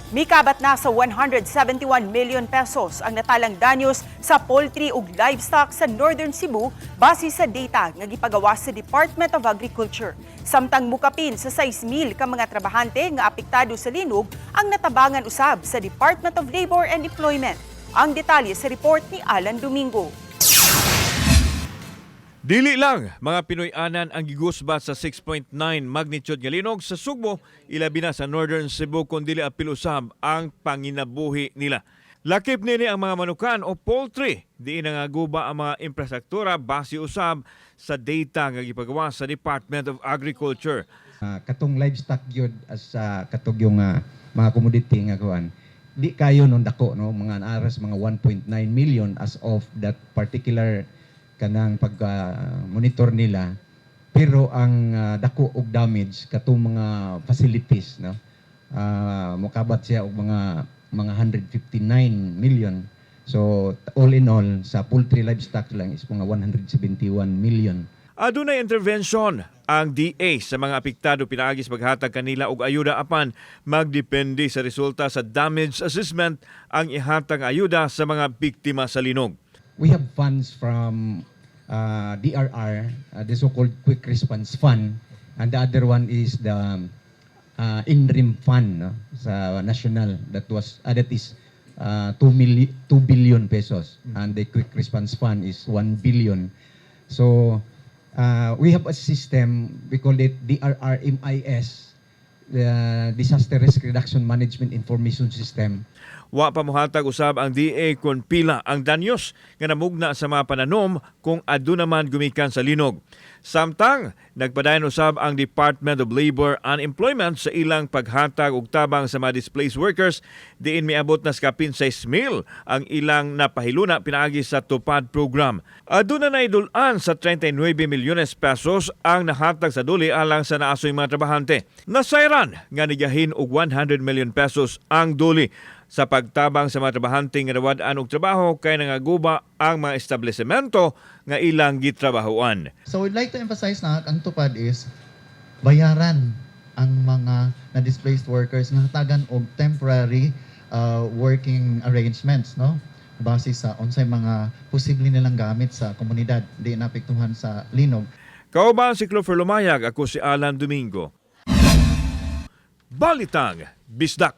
Mikabat na sa 171 million pesos ang natalang danyos sa poultry ug livestock sa Northern Cebu base sa data nga gipagawas sa Department of Agriculture. Samtang mukapin sa 6,000 ka mga trabahante nga apektado sa linog ang natabangan usab sa Department of Labor and Employment. Ang detalye sa report ni Alan Domingo. Dili lang mga Pinoy-anan ang gigusba sa 6.9 magnitude nga linog sa Sugbo, ilabi na sa Northern Cebu, kun dili apil usab ang panginabuhi nila. Lakip nini ang mga manukan o poultry, diin nangaguba ang mga infrastruktura base usab sa data nga gipagawa sa Department of Agriculture. Katong livestock gyud as sa katong yung mga commodity nga kuan di kayo nung dako, no, mga aras mga 1.9 million as of that particular kanang pag monitor nila, pero ang dako og damage katong mga facilities, no, mokabat siya og mga 159 million. So all in all, sa poultry livestock lang is mga 171 million. Adunay intervention ang DA sa mga apektado pinaagi sa paghatag kanila og ayuda, apan magdepende sa resulta sa damage assessment ang ihatag ayuda sa mga biktima sa linog. We have funds from DRR, the so-called Quick Response Fund, and the other one is the INREM Fund, no, sa national that is 2 billion pesos, and the Quick Response Fund is 1 billion. So we have a system, we call it DRRMIS, the Disaster Risk Reduction Management Information System. Wa pa mohatag usab ang DA kung pila ang danyos nga namugna sa mga pananom kung aduna man gumikan sa linog. Samtang nagpadayon usab ang Department of Labor and Employment sa ilang paghatag og tabang sa mga displaced workers, diin miabot na sa kapin 6,000 ang ilang napahiluna pinaagi sa Tupad program. Aduna na idul-an sa 39 milyones pesos ang nahatag sa duli alang sa naasoy mga trabahante. Nasayran nga nigahin og 100 million pesos ang duli sa pagtabang sa mga trabahante nga nawad-an og trabaho kay nangaguba ang mga establishmento nga ilang gitrabahoan. So we'd like to emphasize na ang Tupad is bayaran ang mga na-displaced workers nga hatagan og temporary working arrangements, no, base sa unsay mga posible nilang gamit sa komunidad di naapektuhan sa linog. Kauban si Clover Lumayag, ako si Alan Domingo. Balitang Bisdak.